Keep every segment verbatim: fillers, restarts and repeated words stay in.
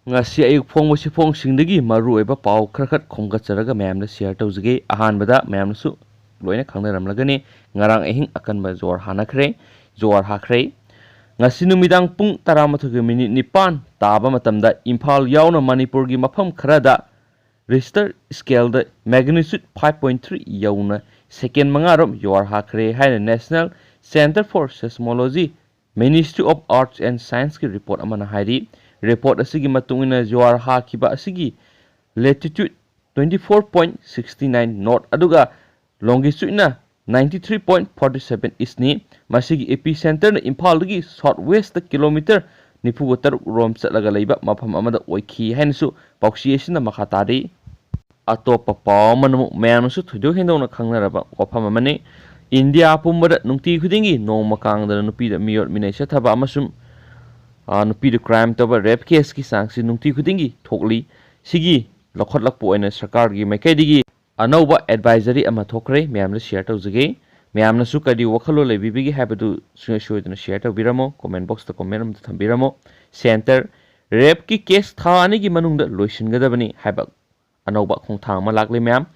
ꯉꯁꯤ ꯑꯌꯨꯛ ꯐꯣꯡꯕ ꯁꯤꯐꯣꯡꯁꯤꯡꯗꯒꯤ ꯃꯔꯨꯑꯣꯏꯕ ꯄꯥꯎ ꯈꯔ ꯈꯛ ꯈꯣꯝꯒꯠꯆꯔꯒ ꯃꯌꯥꯝꯗ ꯁꯤꯌꯔ ꯇꯧꯖꯒꯦ꯫ ꯑꯍꯥꯟꯕꯗ ꯃꯌꯥꯝꯅꯁꯨ ꯂꯣꯏꯅ ꯈꯪꯅꯔꯝꯂꯒꯅꯤ, ꯉꯔꯥꯡ ꯑꯍꯤꯡ ꯑꯀꯟꯕ ꯖ꯭ꯋꯥꯔ ꯍꯥꯟꯅꯈ꯭ꯔꯦ꯫ ꯖ꯭ꯋꯥꯔ ꯍꯥꯈ꯭ꯔꯦ꯫ ꯉꯁꯤ ꯅꯨꯃꯤꯗꯥꯡ ꯄꯨꯡ ꯇꯔꯥꯃꯥꯊꯣꯏꯒꯤ ꯃꯤꯅꯤꯠ ꯅꯤꯄꯥꯟ ꯇꯥꯕ ꯃꯇꯝꯗ ꯏꯝꯐꯥꯜ ꯌꯥꯎꯅ ꯃꯅꯤꯄꯨꯔꯒꯤ ꯃꯐꯝ ꯈꯔꯗ ꯔꯤꯁꯇꯔ ꯁ꯭ꯀꯦꯜꯗ ꯃꯦꯒꯅꯤꯆꯨꯠ ꯐꯥꯏꯚ ꯄꯣꯏꯟ ꯊ꯭ꯔꯤ ꯌꯧꯅ ꯁꯦꯀꯦꯟ ꯃꯉꯥꯔꯣꯝ ꯖ꯭ꯋꯥꯔ ꯍꯥꯈ꯭ꯔꯦ ꯍꯥꯏꯅ National Centre for Seismology, Ministry of Arts and Scienceꯀꯤ ꯔꯤꯄꯣꯔꯠ ꯑꯃꯅ ꯍꯥꯏꯔꯤ꯫ ꯔꯤꯄꯣꯔꯠ ꯑꯁꯤꯒꯤ ꯃꯇꯨꯡ ꯏꯟꯅ ꯖ꯭ꯋꯥꯔ ꯍꯥꯈꯤꯕ ꯑꯁꯤꯒꯤ latitude twenty four point sixty nine north ꯑꯗꯨꯒ longitudeꯅ ninety three point forty seven eastꯅꯤ꯫ ꯃꯁꯤꯒꯤ epicenterꯅ ꯏꯝꯐꯥꯜꯗꯒꯤ south westꯇ ꯀꯤꯂꯣꯃꯤꯇꯔ ꯅꯤꯐꯨꯒ ꯇꯔꯨꯛ ꯔꯣꯝ ꯆꯠꯂꯒ ꯂꯩꯕ ꯃꯐꯝ ꯑꯃꯗ ꯑꯣꯏꯈꯤ ꯍꯥꯏꯅꯁꯨ ꯄꯥꯎꯆꯦ ꯑꯁꯤꯅ ꯃꯈꯥ ꯇꯥꯔꯤ꯫ ꯑꯇꯣꯞꯄ ꯄꯥꯎ ꯑꯃꯅ ꯑꯃꯨꯛ ꯃꯌꯥꯝꯅꯁꯨ ꯊꯣꯏꯗꯣꯛ ꯍꯦꯟꯗꯣꯛꯅ ꯈꯪꯅꯔꯕ ꯋꯥꯐꯝ ꯑꯃꯅꯤ꯫ ꯏꯟꯗꯤꯌꯥ ꯄꯨꯝꯕꯗ ꯅꯨꯡꯇꯤ ꯈꯨꯗꯤꯡꯒꯤ ꯅꯣꯡꯃ ꯀꯥꯡꯗꯅ ꯅꯨꯄꯤꯗ ꯃꯤꯑꯣꯠ ꯃꯤꯅꯩ ꯆꯠꯊꯕ ꯑꯃꯁꯨꯡ, ꯑ, ꯅꯨꯄꯤꯗ crime ꯇꯧꯕ, rape caseꯀꯤ ꯆꯥꯡꯁꯤ ꯅꯨꯡꯇꯤ ꯈꯨꯗꯤꯡꯒꯤ ꯊꯣꯛꯂꯤ꯫ ꯁꯤꯒꯤ ꯂꯧꯈꯠꯂꯛꯄ ꯑꯣꯏꯅ ꯁꯔꯀꯥꯔꯒꯤ ꯃꯥꯏꯀꯩꯗꯒꯤ ꯑꯅꯧꯕ advisory ꯑꯃ ꯊꯣꯛꯈ꯭ꯔꯦ, ꯃꯌꯥꯝꯗ ꯁꯤꯌꯔ ꯇꯧꯖꯒꯦ꯫ ꯃꯌꯥꯝꯅꯁꯨ ꯀꯔꯤ ꯋꯥꯈꯜꯂꯣꯟ ꯂꯩꯕꯤꯕꯒꯦ ꯍꯥꯏꯕꯗꯨ ꯁꯨꯡꯁꯣꯏ ꯁꯣꯏꯗꯅ ꯁꯤꯌꯔ ꯇꯧꯕꯤꯔꯝꯃꯣ, comment boxꯇ comment ꯑꯃꯗ ꯊꯝꯕꯤꯔꯝꯃꯣ꯫ Centre, rapeꯀꯤ case ꯊꯥ ꯑꯅꯤꯒꯤ ꯃꯅꯨꯡꯗ ꯂꯣꯏꯁꯤꯟꯒꯗꯕꯅꯤ ꯍꯥꯏꯕ ꯑꯅꯧꯕ ꯈꯣꯡꯊꯥꯡ ꯑꯃ ꯂꯥꯛꯂꯦ ꯃꯌꯥꯝ꯫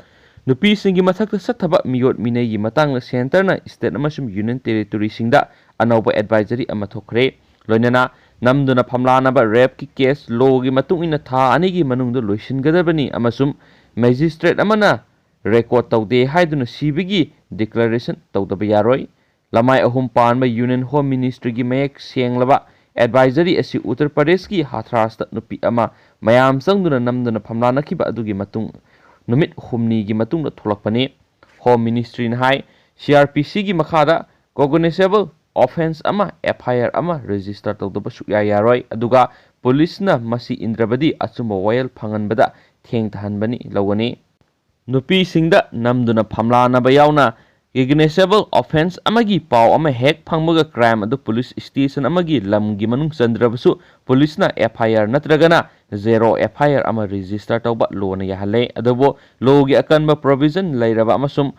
ꯅꯨꯄꯤꯁꯤꯡꯒꯤ ꯃꯊꯛꯇ ꯆꯠꯊꯕ ꯃꯤꯑꯣꯠ ꯃꯤꯅꯩꯒꯤ ꯃꯇꯥꯡꯗ centreꯅ state ꯑꯃꯁꯨꯡ union territoryꯁꯤꯡꯗ ꯑꯅꯧꯕ advisory ꯑꯃ ꯊꯣꯛꯈ꯭ꯔꯦ꯫ ꯂꯣꯏꯅꯅ ꯅꯝꯗꯨꯅ ꯐꯝꯂꯥꯅꯕ rapeꯀꯤ case lawꯒꯤ ꯃꯇꯨꯡ ꯏꯟꯅ ꯊꯥ ꯑꯅꯤꯒꯤ ꯃꯅꯨꯡꯗ ꯂꯣꯏꯁꯤꯟꯒꯗꯕꯅꯤ ꯑꯃꯁꯨꯡ magistrate ꯑꯃꯅ record ꯇꯧꯗꯦ ꯍꯥꯏꯗꯨꯅ ꯁꯤꯕꯒꯤ declaration ꯇꯧꯗꯕ ꯌꯥꯔꯣꯏ꯫ ꯂꯃꯥꯏ ꯑꯍꯨꯝ ꯄꯥꯟꯕ Union Home Ministryꯒꯤ ꯃꯌꯦꯛ ꯁꯦꯡꯂꯕ advisory ꯑꯁꯤ ꯎꯠꯇꯔ ꯄ꯭ꯔꯗꯦꯁꯀꯤ ꯍꯥꯊ꯭ꯔꯥꯁꯇ ꯅꯨꯄꯤ ꯑꯃ ꯃꯌꯥꯝ ꯆꯪꯗꯨꯅ ꯅꯝꯗꯨꯅ ꯐꯝꯂꯥꯅꯈꯤꯕ ꯑꯗꯨꯒꯤ ꯃꯇꯨꯡ ꯅꯨꯃꯤꯠ ꯍꯨꯝꯅꯤꯒꯤ ꯃꯇꯨꯡꯗ ꯊꯣꯛꯂꯛꯄꯅꯤ꯫ Home Ministryꯅ ꯍꯥꯏ, CrPCꯒꯤ ꯃꯈꯥꯗ cognizable offence ꯑꯃ, FIR ꯑꯃ register ꯇꯧꯗꯕ ꯁꯨꯛꯌꯥ ꯌꯥꯔꯣꯏ, ꯑꯗꯨꯒ ꯄꯨꯂꯤꯁꯅ ꯃꯁꯤ ꯏꯟꯗ꯭ꯔꯕꯗꯤ ꯑꯆꯨꯝꯕ ꯋꯥꯌꯦꯜ ꯐꯪꯍꯟꯕꯗ ꯊꯦꯡꯊꯍꯟꯕꯅꯤ ꯂꯧꯒꯅꯤ꯫ ꯅꯨꯄꯤꯁꯤꯡꯗ ꯅꯝꯗꯨꯅ ꯐꯝꯂꯥꯅꯕ ꯌꯥꯎꯅ cognizable offence ꯑꯃꯒꯤ ꯄꯥꯎ ꯑꯃ ꯍꯦꯛ ꯐꯪꯕꯒ crime ꯑꯗꯨ ꯄꯨꯂꯤꯁ station ꯑꯃꯒꯤ ꯂꯝꯒꯤ ꯃꯅꯨꯡ ꯆꯟꯗ꯭ꯔꯕꯁꯨ ꯄꯨꯂꯤꯁꯅ FIR ꯅꯠꯇ꯭ꯔꯒꯅ zero FIR ꯑꯃ register ꯇꯧꯕ lawꯅ ꯌꯥꯍꯜꯂꯦ꯫ ꯑꯗꯨꯕꯨ lawꯒꯤ ꯑꯀꯟꯕ provision ꯂꯩꯔꯕ ꯑꯃꯁꯨꯡ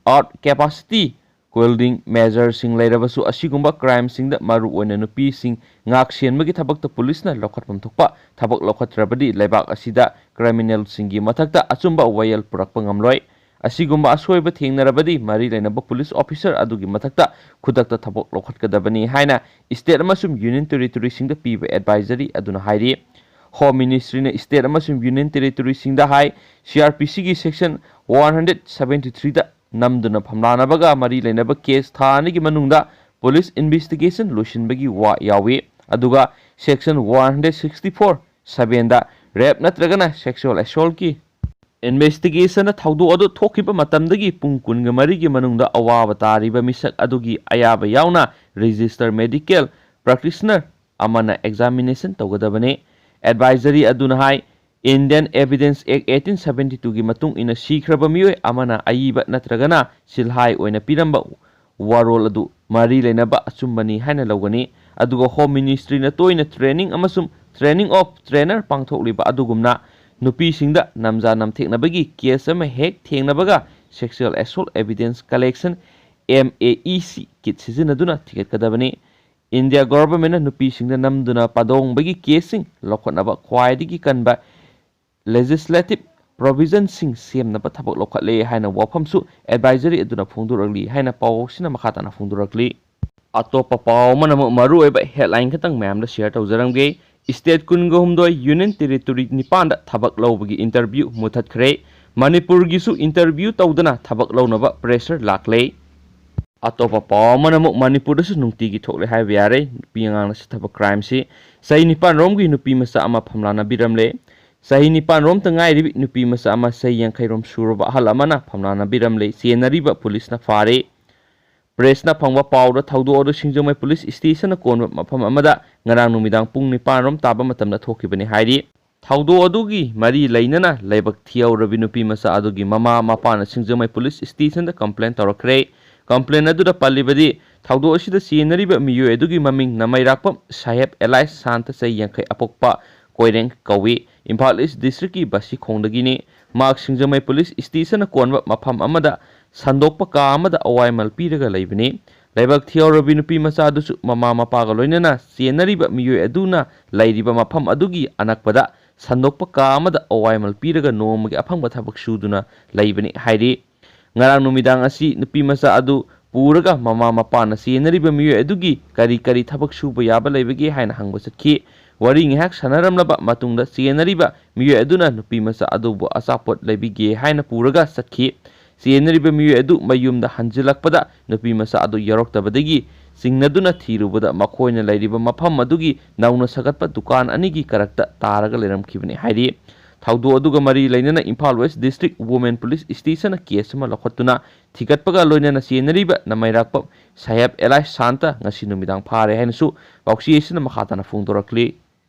out capacity ꯀꯨꯜꯗꯤꯡ ꯃꯦꯖꯔꯁꯤꯡ ꯂꯩꯔꯕꯁꯨ, ꯑꯁꯤꯒꯨꯝꯕ ꯀ꯭ꯔꯥꯏꯝꯁꯤꯡꯗ ꯃꯔꯨꯑꯣꯏꯅ ꯅꯨꯄꯤꯁꯤꯡ ꯉꯥꯛ ꯁꯦꯟꯕꯒꯤ ꯊꯕꯛꯇ ꯄꯨꯂꯤꯁꯅ ꯂꯧꯈꯠꯐꯝ ꯊꯣꯛꯄ ꯊꯕꯛ ꯂꯧꯈꯠꯇ꯭ꯔꯕꯗꯤ ꯂꯩꯕꯥꯛ ꯑꯁꯤꯗ ꯀ꯭ꯔꯤꯃꯤꯅꯦꯜꯁꯤꯡꯒꯤ ꯃꯊꯛꯇ ꯑꯆꯨꯝꯕ ꯋꯥꯌꯦꯜ ꯄꯨꯔꯛꯄ ꯉꯝꯂꯣꯏ꯫ ꯑꯁꯤꯒꯨꯝꯕ ꯑꯁꯣꯏꯕ ꯊꯦꯡꯅꯔꯕꯗꯤ ꯃꯔꯤ ꯂꯩꯅꯕ ꯄꯨꯂꯤꯁ ꯑꯣꯐꯤꯁꯔ ꯑꯗꯨꯒꯤ ꯃꯊꯛꯇ ꯈꯨꯗꯛꯇ ꯊꯕꯛ ꯂꯧꯈꯠꯀꯗꯕꯅꯤ ꯍꯥꯏꯅ ꯁ꯭ꯇꯦꯠ ꯑꯃꯁꯨꯡ ꯌꯨꯅꯤꯌꯟ ꯇꯦꯔꯤꯇꯣꯔꯤꯁꯤꯡꯗ ꯄꯤꯕ ꯑꯦꯗꯚꯥꯏꯖꯔꯤ ꯑꯗꯨꯅ ꯍꯥꯏꯔꯤ꯫ ꯍꯣꯝ ꯃꯤꯅꯤꯁꯇ꯭ꯔꯤꯅ ꯁ꯭ꯇꯦꯠ ꯑꯃꯁꯨꯡ ꯌꯨꯅꯤꯌꯟ ꯇꯦꯔꯤꯇꯣꯔꯤꯁꯤꯡꯗ ꯍꯥꯏ, ꯁꯤ ꯑꯥꯔ ꯄꯤ ꯁꯤꯒꯤ ꯁꯦꯛꯁꯟ ꯋꯥꯟ ꯍꯟꯗ꯭ꯔꯦꯠ ꯁꯚꯦꯟꯇꯤ ꯊ꯭ꯔꯤꯗ ꯅꯝꯗꯨꯅ ꯐꯝꯂꯥꯅꯕꯒ ꯃꯔꯤ ꯂꯩꯅꯕ ꯀꯦꯁ ꯊꯥ ꯑꯅꯤꯒꯤ ꯃꯅꯨꯡꯗ ꯄꯨꯂꯤꯁ ꯏꯟꯚꯦꯁꯇꯤꯒꯦꯁꯟ ꯂꯣꯏꯁꯤꯟꯕꯒꯤ ꯋꯥ ꯌꯥꯎꯏ꯫ ꯑꯗꯨꯒ section one hundred sixty four seven D rape ꯅꯠꯇ꯭ꯔꯒꯅ ꯁꯦꯛꯁꯨꯑꯦꯜ ꯑꯦꯁꯣꯜꯠꯀꯤ ꯏꯟꯚꯦꯁꯇꯤꯒꯦꯁꯟꯗ ꯊꯧꯗꯣꯛ ꯑꯗꯨ ꯊꯣꯛꯈꯤꯕ ꯃꯇꯝꯗꯒꯤ ꯄꯨꯡ ꯀꯨꯟꯒ ꯃꯔꯤꯒꯤ ꯃꯅꯨꯡꯗ ꯑꯋꯥꯕ ꯇꯥꯔꯤꯕ ꯃꯤꯁꯛ ꯑꯗꯨꯒꯤ ꯑꯌꯥꯕ ꯌꯥꯎꯅ ꯔꯦꯖꯤꯁꯇꯔ ꯃꯦꯗꯤꯀꯦꯜ ꯄ꯭ꯔꯦꯛꯇꯤꯁꯅꯔ ꯑꯃꯅ ꯑꯦꯛꯖꯥꯃꯤꯅꯦꯁꯟ ꯇꯧꯒꯗꯕꯅꯤ꯫ ꯑꯦꯗꯚꯥꯏꯖꯔꯤ ꯑꯗꯨꯅ ꯍꯥꯏ, ꯏꯟꯗꯤꯌꯟ ꯑꯦꯚꯤꯗꯦꯟꯁ ꯑꯦꯛ ꯑꯩꯠꯇꯤꯟ ꯁꯚꯦꯟꯇꯤ ꯇꯨꯒꯤ ꯃꯇꯨꯡ ꯏꯟꯅ ꯁꯤꯈ꯭ꯔꯕ ꯃꯤꯑꯣꯏ ꯑꯃꯅ ꯑꯏꯕ ꯅꯠꯇ꯭ꯔꯒꯅ ꯁꯤꯜꯍꯥꯏ ꯑꯣꯏꯅ ꯄꯤꯔꯝꯕ ꯋꯥꯔꯣꯜ ꯑꯗꯨ ꯃꯔꯤ ꯂꯩꯅꯕ ꯑꯆꯨꯝꯕꯅꯤ ꯍꯥꯏꯅ ꯂꯧꯒꯅꯤ꯫ ꯑꯗꯨꯒ ꯍꯣꯝ ꯃꯤꯅꯤꯁꯇ꯭ꯔꯤꯅ ꯇꯣꯏꯅ ꯇ꯭ꯔꯦꯅꯤꯡ ꯑꯃꯁꯨꯡ ꯇ꯭ꯔꯦꯅꯤꯡ ꯑꯣꯐ ꯇ꯭ꯔꯦꯅꯔ ꯄꯥꯡꯊꯣꯛꯂꯤꯕ ꯑꯗꯨꯒꯨꯝꯅ ꯅꯨꯄꯤꯁꯤꯡꯗ ꯅꯝꯖꯥ ꯅꯝꯊꯦꯛꯅꯕꯒꯤ ꯀꯦꯁ ꯑꯃ ꯍꯦꯛ ꯊꯦꯡꯅꯕꯒ sexual ꯑꯦꯁꯣꯜꯠ evidence collection, M A E ꯁꯤ, ꯀꯤꯠ ꯁꯤꯖꯤꯟꯅꯗꯨꯅ ꯊꯤꯒꯠꯀꯗꯕꯅꯤ꯫ ꯏꯟꯗꯤꯌꯥ ꯒꯣꯚꯔꯟꯃꯦꯟꯠꯅ ꯅꯨꯄꯤꯁꯤꯡꯗ ꯅꯝꯗꯨꯅ ꯄꯥꯗꯣꯡꯕꯒꯤ ꯀꯦꯁꯁꯤꯡ ꯂꯧꯈꯠꯅꯕ ꯈ꯭ꯋꯥꯏꯗꯒꯤ ꯀꯟꯕ ꯂꯦꯖꯤꯁꯂꯦꯇꯤꯚ ꯄ꯭ꯔꯣꯚꯤꯖꯟꯁꯤꯡ ꯁꯦꯝꯅꯕ ꯊꯕꯛ ꯂꯧꯈꯠꯂꯦ ꯍꯥꯏꯅ ꯋꯥꯐꯝꯁꯨ ꯑꯦꯗꯚꯥꯏꯖꯔꯤ ꯑꯗꯨꯅ ꯐꯣꯡꯗꯣꯔꯛꯂꯤ ꯍꯥꯏꯅ ꯄꯥꯎꯁꯤꯅ ꯃꯈꯥ ꯇꯥꯅ ꯐꯣꯡꯗꯣꯔꯛꯂꯤ꯫ ꯑꯇꯣꯞꯄ ꯄꯥꯎ ꯑꯃꯅ ꯑꯃꯨꯛ ꯃꯔꯨꯑꯣꯏꯕ ꯍꯦꯗꯂꯥꯏꯟ ꯈꯛꯇꯪ ꯃꯌꯥꯝꯗ ꯁꯤꯌꯔ ꯇꯧꯖꯔꯝꯒꯦ꯫ ꯁ꯭ꯇꯦꯠ ꯀꯨꯟꯒ ꯍꯨꯝꯗꯣꯏ, ꯌꯨꯅꯤꯌꯟ ꯇꯦꯔꯤꯇꯣꯔꯤ ꯅꯤꯄꯥꯟꯗ ꯊꯕꯛ ꯂꯧꯕꯒꯤ ꯏꯟꯇꯔꯚ꯭ꯌꯨ ꯃꯨꯊꯠꯈ꯭ꯔꯦ꯫ ꯃꯅꯤꯄꯨꯔꯒꯤꯁꯨ ꯏꯟꯇꯔꯚ꯭ꯌꯨ ꯇꯧꯗꯅ ꯊꯕꯛ ꯂꯧꯅꯕ ꯄ꯭ꯔꯦꯁꯔ ꯂꯥꯛꯂꯦ꯫ ꯑꯇꯣꯞꯄ ꯄꯥꯎ ꯑꯃꯅ ꯑꯃꯨꯛ ꯃꯅꯤꯄꯨꯔꯗꯁꯨ ꯅꯨꯡꯇꯤꯒꯤ ꯊꯣꯛꯂꯦ ꯍꯥꯏꯕ ꯌꯥꯔꯦ꯫ ꯅꯨꯄꯤ ꯑꯉꯥꯡꯅ ꯁꯤꯊꯕ ꯀ꯭ꯔꯥꯏꯝꯁꯤ꯫ ꯆꯍꯤ ꯅꯤꯄꯥꯟ ꯔꯣꯝꯒꯤ ꯅꯨꯄꯤ ꯃꯆꯥ ꯑꯃ ꯐꯝꯂꯥꯅꯕꯤꯔꯝꯂꯦ꯫ ꯆꯍꯤ ꯅꯤꯄꯥꯟ ꯔꯣꯝꯇ ꯉꯥꯏꯔꯤꯕꯤ ꯅꯨꯄꯤ ꯃꯆꯥ ꯑꯃ ꯆꯍꯤ ꯌꯥꯡꯈꯩ ꯔꯣꯝ ꯁꯨꯔꯕ ꯑꯍꯜ ꯑꯃꯅ ꯐꯝꯂꯥꯅꯕꯤꯔꯝꯂꯦ꯫ ꯆꯦꯟꯅꯔꯤꯕ ꯄꯨꯂꯤꯁꯅ ꯐꯥꯔꯦ꯫ ꯄ꯭ꯔꯦꯁꯅ ꯐꯪꯕ ꯄꯥꯎꯗ ꯊꯧꯗꯣꯛ ꯑꯗꯨ ꯁꯤꯡꯖꯃꯩ ꯄꯨꯂꯤꯁ ꯁ꯭ꯇꯦꯁꯟꯅ ꯀꯣꯟꯕ ꯃꯐꯝ ꯑꯃꯗ ꯉꯔꯥꯡ ꯅꯨꯃꯤꯗꯥꯡ ꯄꯨꯡ ꯅꯤꯄꯥꯟ ꯔꯣꯝ ꯇꯥꯕ ꯃꯇꯝꯗ ꯊꯣꯛꯈꯤꯕꯅꯤ ꯍꯥꯏꯔꯤ꯫ ꯊꯧꯗꯣꯛ ꯑꯗꯨꯒꯤ ꯃꯔꯤ ꯂꯩꯅꯅ ꯂꯥꯏꯕꯛ ꯊꯤꯍꯧꯔꯕꯤ ꯅꯨꯄꯤ ꯃꯆꯥ ꯑꯗꯨꯒꯤ ꯃꯃꯥ ꯃꯄꯥꯅ ꯁꯤꯡꯖꯃꯩ ꯄꯨꯂꯤꯁ ꯁ꯭ꯇꯦꯁꯟꯗ ꯀꯝꯄ꯭ꯂꯦꯟ ꯇꯧꯔꯛꯈ꯭ꯔꯦ꯫ ꯀꯝꯄ꯭ꯂꯦꯟ ꯑꯗꯨꯗ ꯄꯜꯂꯤꯕꯗꯤ ꯊꯧꯗꯣꯛ ꯑꯁꯤꯗ ꯆꯦꯟꯅꯔꯤꯕ ꯃꯤꯑꯣꯏ ꯑꯗꯨꯒꯤ ꯃꯃꯤꯡ ꯅꯃꯩꯔꯥꯛꯄꯝ ꯁꯥꯍꯦꯕ ꯑꯦꯂꯥꯏꯁ ꯁꯥꯟꯇ ꯆꯍꯤ ꯌꯥꯡꯈꯩ ꯑꯄꯣꯛꯄ ꯀꯣꯏꯔꯦꯡ ꯀꯧꯏ꯫ ꯏꯝꯐꯥꯜ ꯏꯁ ꯗꯤꯁꯇ꯭ꯔꯤꯛꯀꯤ ꯕꯥꯁꯤꯈꯣꯡꯗꯒꯤꯅꯤ꯫ ꯃꯍꯥꯛ ꯁꯤꯡꯖꯃꯩ ꯄꯨꯂꯤꯁ ꯁ꯭ꯇꯦꯁꯟꯅ ꯀꯣꯟꯕ ꯃꯐꯝ ꯑꯃꯗ ꯁꯟꯗꯣꯛꯄ ꯀꯥ ꯑꯃꯗ ꯑꯋꯥꯏꯃꯜ ꯄꯤꯔꯒ ꯂꯩꯕꯅꯤ꯫ ꯂꯥꯏꯕꯛ ꯊꯤꯍꯧꯔꯕꯤ ꯅꯨꯄꯤ ꯃꯆꯥ ꯑꯗꯨꯁꯨ ꯃꯃꯥ ꯃꯄꯥꯒ ꯂꯣꯏꯅꯅ ꯆꯦꯟꯅꯔꯤꯕ ꯃꯤꯑꯣꯏ ꯑꯗꯨꯅ ꯂꯩꯔꯤꯕ ꯃꯐꯝ ꯑꯗꯨꯒꯤ ꯑꯅꯛꯄꯗ ꯁꯟꯗꯣꯛꯄ ꯀꯥ ꯑꯃꯗ ꯑꯋꯥꯏꯃꯜ ꯄꯤꯔꯒ ꯅꯣꯡꯃꯒꯤ ꯑꯐꯪꯕ ꯊꯕꯛ ꯁꯨꯗꯨꯅ ꯂꯩꯕꯅꯤ ꯍꯥꯏꯔꯤ꯫ ꯉꯔꯥꯡ ꯅꯨꯃꯤꯗꯥꯡ ꯑꯁꯤ ꯅꯨꯄꯤ ꯃꯆꯥ ꯑꯗꯨ ꯄꯨꯔꯒ ꯃꯃꯥ ꯃꯄꯥꯅ ꯆꯦꯟꯅꯔꯤꯕ ꯃꯤꯑꯣꯏ ꯑꯗꯨꯒꯤ ꯀꯔꯤ ꯀꯔꯤ ꯊꯕꯛ ꯁꯨꯕ ꯌꯥꯕ ꯂꯩꯕꯒꯦ ꯍꯥꯏꯅ ꯍꯪꯕ ꯆꯠꯈꯤ꯫ ꯋꯥꯔꯤ ꯉꯥꯏꯍꯥꯛ ꯁꯥꯟꯅꯔꯝꯂꯕ ꯃꯇꯨꯡꯗ ꯆꯦꯟꯅꯔꯤꯕ ꯃꯤꯑꯣꯏ ꯑꯗꯨꯅ ꯅꯨꯄꯤ ꯃꯆꯥ ꯑꯗꯨꯕꯨ ꯑꯆꯥꯄꯣꯠ ꯂꯩꯕꯤꯒꯦ ꯍꯥꯏꯅ ꯄꯨꯔꯒ ꯆꯠꯈꯤ꯫ ꯆꯦꯟꯅꯔꯤꯕ ꯃꯤꯑꯣꯏ ꯑꯗꯨ ꯃꯌꯨꯝꯗ ꯍꯟꯖꯤꯜꯂꯛꯄꯗ ꯅꯨꯄꯤ ꯃꯆꯥ ꯑꯗꯨ ꯌꯥꯎꯔꯛꯇꯕꯗꯒꯤ ꯆꯤꯡꯅꯗꯨꯅ ꯊꯤꯔꯨꯕꯗ ꯃꯈꯣꯏꯅ ꯂꯩꯔꯤꯕ ꯃꯐꯝ ꯑꯗꯨꯒꯤ ꯅꯧꯅ ꯁꯥꯒꯠꯄ ꯗꯨꯀꯥꯟ ꯑꯅꯤꯒꯤ ꯀꯔꯛꯇ ꯇꯥꯔꯒ ꯂꯩꯔꯝꯈꯤꯕꯅꯤ ꯍꯥꯏꯔꯤ꯫ ꯊꯧꯗꯣꯛ ꯑꯗꯨꯒ ꯃꯔꯤ ꯂꯩꯅꯅ Imphal west district women police ꯁ꯭ꯇꯦꯁꯟꯅ ꯀꯦꯁ ꯑꯃ ꯂꯧꯈꯠꯇꯨꯅ ꯊꯤꯒꯠꯄꯒ ꯂꯣꯏꯅꯅ ꯆꯦꯟꯅꯔꯤꯕ ꯅꯃꯩꯔꯥꯛꯄꯝ ꯁꯥꯍꯦꯕ ꯑꯦꯂꯥꯏꯁ ꯁꯥꯟꯇ ꯉꯁꯤ ꯅꯨꯃꯤꯗꯥꯡ ꯐꯥꯔꯦ ꯍꯥꯏꯅꯁꯨ ꯄꯥꯎꯆꯦ ꯑꯁꯤꯅ ꯃꯈꯥ ꯇꯥꯅ ꯐꯣꯡꯗꯣꯔꯛꯂꯤ꯫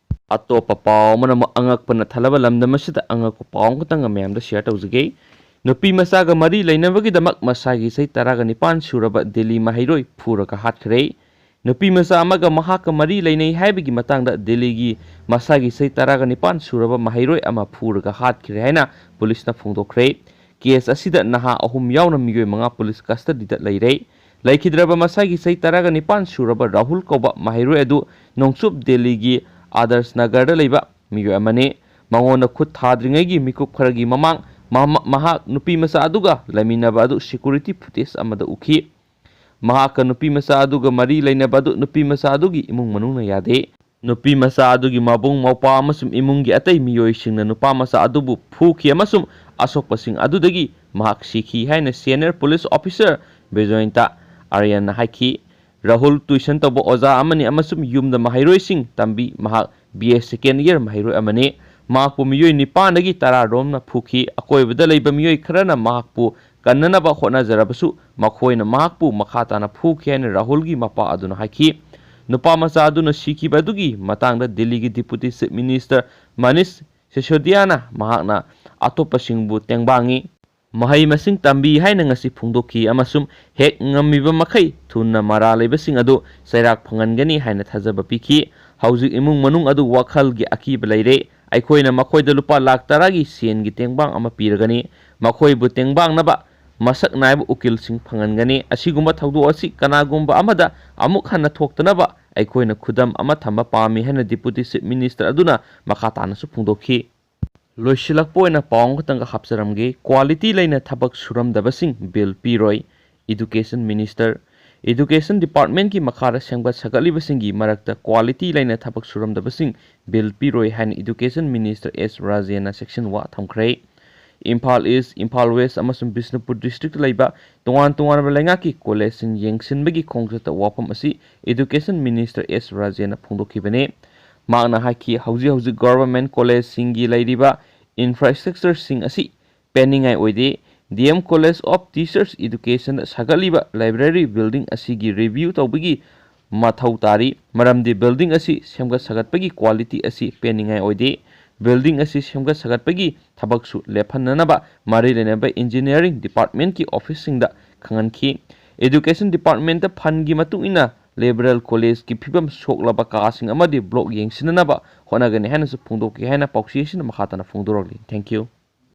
ꯑꯇꯣꯞꯄ ꯄꯥꯎ ꯑꯃꯅ ꯑꯃꯨꯛ ꯑꯉꯛꯄꯅ ꯊꯜꯂꯕ ꯂꯝꯗꯝ ꯑꯁꯤꯗ ꯑꯉꯛꯄ ꯄꯥꯎ ꯑꯃꯈꯛꯇꯪꯒ ꯃꯌꯥꯝꯗ ꯁꯤꯌꯔ ꯇꯧꯖꯒꯦ꯫ ꯅꯨꯄꯤ ꯃꯆꯥꯒ ꯃꯔꯤ ꯂꯩꯅꯕꯒꯤꯗꯃꯛ ꯃꯁꯥꯒꯤ ꯆꯍꯤ ꯇꯔꯥꯒ ꯅꯤꯄꯥꯟ ꯁꯨꯔꯕ ꯗꯤꯜꯂꯤ ꯃꯍꯩꯔꯣꯏ ꯐꯨꯔꯒ ꯍꯥꯠꯈ꯭ꯔꯦ꯫ ꯅꯨꯄꯤ ꯃꯆꯥ ꯑꯃꯒ ꯃꯍꯥꯛꯀ ꯃꯔꯤ ꯂꯩꯅꯩ ꯍꯥꯏꯕꯒꯤ ꯃꯇꯥꯡꯗ ꯗꯤꯜꯂꯤꯒꯤ ꯃꯁꯥꯒꯤ ꯆꯍꯤ ꯇꯔꯥꯒ ꯅꯤꯄꯥꯟ ꯁꯨꯔꯕ ꯃꯍꯩꯔꯣꯏ ꯑꯃ ꯐꯨꯔꯒ ꯍꯥꯠꯈ꯭ꯔꯦ ꯍꯥꯏꯅ ꯄꯨꯂꯤꯁꯅ ꯐꯣꯡꯗꯣꯛꯈ꯭ꯔꯦ꯫ ꯀꯦꯁ ꯑꯁꯤꯗ ꯅꯍꯥ ꯑꯍꯨꯝ ꯌꯥꯎꯅ ꯃꯤꯑꯣꯏ ꯃꯉꯥ ꯄꯨꯂꯤꯁ ꯀꯁꯇꯗꯤꯗ ꯂꯩꯔꯦ꯫ ꯂꯩꯈꯤꯗ꯭ꯔꯕ ꯃꯁꯥꯒꯤ ꯆꯍꯤ ꯇꯔꯥꯒ ꯅꯤꯄꯥꯟ ꯁꯨꯔꯕ ꯔꯥꯍꯨꯜ ꯀꯧꯕ ꯃꯍꯩꯔꯣꯏ ꯑꯗꯨ ꯅꯣꯡꯆꯨꯞ ꯗꯤꯜꯂꯤꯒꯤ ꯑꯥꯗꯔꯁ ꯅꯒꯔꯗ ꯂꯩꯕ ꯃꯤꯑꯣꯏ ꯑꯃꯅꯤ꯫ ꯃꯉꯣꯟꯗ ꯈꯨꯠ ꯊꯥꯗ꯭ꯔꯤꯉꯩꯒꯤ ꯃꯤꯀꯨꯞ ꯈꯔꯒꯤ ꯃꯃꯥꯡ ꯃꯍꯥꯛ ꯅꯨꯄꯤ ꯃꯆꯥ ꯑꯗꯨꯒ ꯂꯩꯃꯤꯟꯅꯕ ꯑꯗꯨ ꯁꯦꯀ꯭ꯌꯨꯔꯤꯇꯤ ꯐꯨꯇꯦꯖ ꯑꯃꯗ ꯎꯈꯤ꯫ ꯃꯍꯥꯛꯀ ꯅꯨꯄꯤ ꯃꯆꯥ ꯑꯗꯨꯒ ꯃꯔꯤ ꯂꯩꯅꯕ ꯑꯗꯨ ꯅꯨꯄꯤ ꯃꯆꯥ ꯑꯗꯨꯒꯤ ꯏꯃꯨꯡ ꯃꯅꯨꯡꯅ ꯌꯥꯗꯦ꯫ ꯅꯨꯄꯤ ꯃꯆꯥ ꯑꯗꯨꯒꯤ ꯃꯕꯨꯡ ꯃꯧꯄ꯭ꯋꯥ ꯑꯃꯁꯨꯡ ꯏꯃꯨꯡꯒꯤ ꯑꯇꯩ ꯃꯤꯑꯣꯏꯁꯤꯡꯅ ꯅꯨꯄꯥ ꯃꯆꯥ ꯑꯗꯨꯕꯨ ꯐꯨꯈꯤ ꯑꯃꯁꯨꯡ ꯑꯁꯣꯛꯄꯁꯤꯡ ꯑꯗꯨꯗꯒꯤ ꯃꯍꯥꯛ ꯁꯤꯈꯤ ꯍꯥꯏꯅ ꯁꯦꯅꯤꯌꯔ ꯄꯨꯂꯤꯁ ꯑꯣꯐꯤꯁꯥꯔ ꯕꯤꯖꯣꯌꯟꯇ ꯑꯥꯔꯌꯟꯅ ꯍꯥꯏꯈꯤ꯫ ꯔꯥꯍꯨꯜ ꯇ꯭ꯌꯨꯁꯟ ꯇꯧꯕ ꯑꯣꯖꯥ ꯑꯃꯅꯤ ꯑꯃꯁꯨꯡ ꯌꯨꯝꯗ ꯃꯍꯩꯔꯣꯏꯁꯤꯡ ꯇꯝꯕꯤ꯫ ꯃꯍꯥꯛ ꯕꯤ ꯑꯦ ꯁꯦꯀꯦꯟ ꯏꯌꯔ ꯃꯍꯩꯔꯣꯏ ꯑꯃꯅꯤ꯫ ꯃꯍꯥꯛꯄꯨ ꯃꯤꯑꯣꯏ ꯅꯤꯄꯥꯟꯗꯒꯤ ꯇꯔꯥ ꯔꯣꯝꯅ ꯐꯨꯈꯤ꯫ ꯑꯀꯣꯏꯕꯗ ꯂꯩꯕ ꯃꯤꯑꯣꯏ ꯈꯔꯅ ꯃꯍꯥꯛꯄꯨ ꯀꯟꯅꯅꯕ ꯍꯣꯠꯅꯖꯔꯕꯁꯨ ꯃꯈꯣꯏꯅ ꯃꯍꯥꯛꯄꯨ ꯃꯈꯥ ꯇꯥꯅ ꯐꯨꯈꯤ ꯍꯥꯏꯅ ꯔꯥꯍꯨꯜꯒꯤ ꯃꯄꯥ ꯑꯗꯨꯅ ꯍꯥꯏꯈꯤ꯫ ꯅꯨꯄꯥ ꯃꯆꯥ ꯑꯗꯨꯅ ꯁꯤꯈꯤꯕ ꯑꯗꯨꯒꯤ ꯃꯇꯥꯡꯗ ꯗꯤꯜꯂꯤꯒꯤ ꯗꯤꯄꯨꯇꯤ ꯆꯤꯐ ꯃꯤꯅꯤꯁꯇꯔ ꯃꯅꯤꯁ ꯁꯤꯁꯣꯗꯤꯌꯥꯅ ꯃꯍꯥꯛꯅ ꯑꯇꯣꯞꯄꯁꯤꯡꯕꯨ ꯇꯦꯡꯕꯥꯡꯉꯤ꯫ ꯃꯍꯩ ꯃꯁꯤꯡ ꯇꯝꯕꯤ ꯍꯥꯏꯅ ꯉꯁꯤ ꯐꯣꯡꯗꯣꯛꯈꯤ ꯑꯃꯁꯨꯡ ꯍꯦꯛ ꯉꯝꯃꯤꯕ ꯃꯈꯩ ꯊꯨꯅ ꯃꯔꯥꯜ ꯂꯩꯕꯁꯤꯡ ꯑꯗꯨ ꯆꯩꯔꯥꯛ ꯐꯪꯍꯟꯒꯅꯤ ꯍꯥꯏꯅ ꯊꯥꯖꯕ ꯄꯤꯈꯤ꯫ ꯍꯧꯖꯤꯛ ꯏꯃꯨꯡ ꯃꯅꯨꯡ ꯑꯗꯨ ꯋꯥꯈꯜꯒꯤ ꯑꯀꯤꯕ ꯂꯩꯔꯦ꯫ ꯑꯩꯈꯣꯏꯅ ꯃꯈꯣꯏꯗ ꯂꯨꯄꯥ ꯂꯥꯈ ꯇꯔꯥꯒꯤ ꯁꯦꯟꯒꯤ ꯇꯦꯡꯕꯥꯡ ꯑꯃ ꯄꯤꯔꯒꯅꯤ꯫ ꯃꯈꯣꯏꯕꯨ ꯇꯦꯡꯕꯥꯡꯅꯕ ꯃꯁꯛ ꯅꯥꯏꯕ ꯎꯀꯤꯜꯁꯤꯡ ꯐꯪꯍꯟꯒꯅꯤ꯫ ꯑꯁꯤꯒꯨꯝꯕ ꯊꯧꯗꯣꯛ ꯑꯁꯤ ꯀꯅꯥꯒꯨꯝꯕ ꯑꯃꯗ ꯑꯃꯨꯛ ꯍꯟꯅ ꯊꯣꯛꯇꯅꯕ ꯑꯩꯈꯣꯏꯅ ꯈꯨꯗꯝ ꯑꯃ ꯊꯝꯕ ꯄꯥꯝꯃꯤ ꯍꯥꯏꯅ Deputy Chief Minister ꯑꯗꯨꯅ ꯃꯈꯥ ꯇꯥꯅꯁꯨ ꯐꯣꯡꯗꯣꯛꯈꯤ꯫ ꯂꯣꯏꯁꯤꯜꯂꯛꯄ ꯑꯣꯏꯅ ꯄꯥꯎ ꯑꯃꯈꯛꯇꯪꯒ ꯍꯥꯞꯆꯔꯝꯒꯦ꯫ Quality ꯂꯩꯅ ꯊꯕꯛ ꯁꯨꯔꯝꯗꯕꯁꯤꯡ bill ꯄꯤꯔꯣꯏ꯫ Education Minister, Education Departmentꯀꯤ ꯃꯈꯥꯗ ꯁꯦꯝꯒꯠ ꯁꯥꯒꯠꯂꯤꯕꯁꯤꯡꯒꯤ ꯃꯔꯛꯇ quality ꯂꯩꯅ ꯊꯕꯛ ꯁꯨꯔꯝꯗꯕꯁꯤꯡ bill ꯄꯤꯔꯣꯏ ꯍꯥꯏꯅ Education Minister S ꯔꯥꯖꯦꯟꯅ ꯁꯦꯛꯁꯟ ꯋꯥ ꯊꯝꯈ꯭ꯔꯦ꯫ ꯏꯝꯐꯥꯜ ꯏꯁ, ꯏꯝꯐꯥꯜ ꯋꯦꯁ ꯑꯃꯁꯨꯡ ꯕꯤꯁꯅꯨꯄꯨꯔ districtꯇ ꯂꯩꯕ ꯇꯣꯉꯥꯟ ꯇꯣꯉꯥꯟꯕ ꯂꯩꯉꯥꯛꯀꯤ ꯀꯣꯂꯦꯖꯁꯤꯡ ꯌꯦꯡꯁꯤꯟꯕꯒꯤ ꯈꯣꯡꯆꯠꯇ ꯋꯥꯐꯝ ꯑꯁꯤ Education Minister S ꯔꯥꯖꯦꯟꯅ ꯐꯣꯡꯗꯣꯛꯈꯤꯕꯅꯤ꯫ ꯃꯍꯥꯛꯅ ꯍꯥꯏꯈꯤ, ꯍꯧꯖꯤꯛ ꯍꯧꯖꯤꯛ government ꯀꯣꯂꯦꯖꯁꯤꯡꯒꯤ ꯂꯩꯔꯤꯕ infrastructureꯁꯤꯡ ꯑꯁꯤ ꯄꯦꯟꯅꯤꯡꯉꯥꯏ ꯑꯣꯏꯗꯦ꯫ D M College of Teachers Educationꯗ ꯁꯥꯒꯠꯂꯤꯕ library building ꯑꯁꯤꯒꯤ review ꯇꯧꯕꯒꯤ ꯃꯊꯧ ꯇꯥꯔꯤ, ꯃꯔꯝꯗꯤ building ꯑꯁꯤ ꯁꯦꯝꯒꯠ ꯁꯥꯒꯠꯄꯒꯤ quality ꯑꯁꯤ ꯄꯦꯟꯅꯤꯡꯉꯥꯏ ꯑꯣꯏꯗꯦ꯫ Building ꯑꯁꯤ ꯁꯦꯝꯒꯠ ꯁꯥꯒꯠꯄꯒꯤ ꯊꯕꯛꯁꯨ ꯂꯦꯞꯍꯟꯅꯅꯕ ꯃꯔꯤ ꯂꯩꯅꯕ Engineering Departmentꯀꯤ officeꯁꯤꯡꯗ ꯈꯪꯍꯟꯈꯤ꯫ Education Departmentꯇ fundꯀꯤ ꯃꯇꯨꯡ ꯏꯟꯅ Liberal Collegeꯀꯤ ꯐꯤꯕꯝ ꯁꯣꯛꯂꯕ ꯀꯥꯁꯤꯡ ꯑꯃꯗꯤ block ꯌꯦꯡꯁꯤꯟꯅꯅꯕ ꯍꯣꯠꯅꯒꯅꯤ ꯍꯥꯏꯅꯁꯨ ꯐꯣꯡꯗꯣꯛꯈꯤ ꯍꯥꯏꯅ ꯄꯥꯎꯆꯦꯁꯤꯅ ꯃꯈꯥ ꯇꯥꯅ ꯐꯣꯡꯗꯣꯔꯛꯂꯤ꯫ Thank you꯫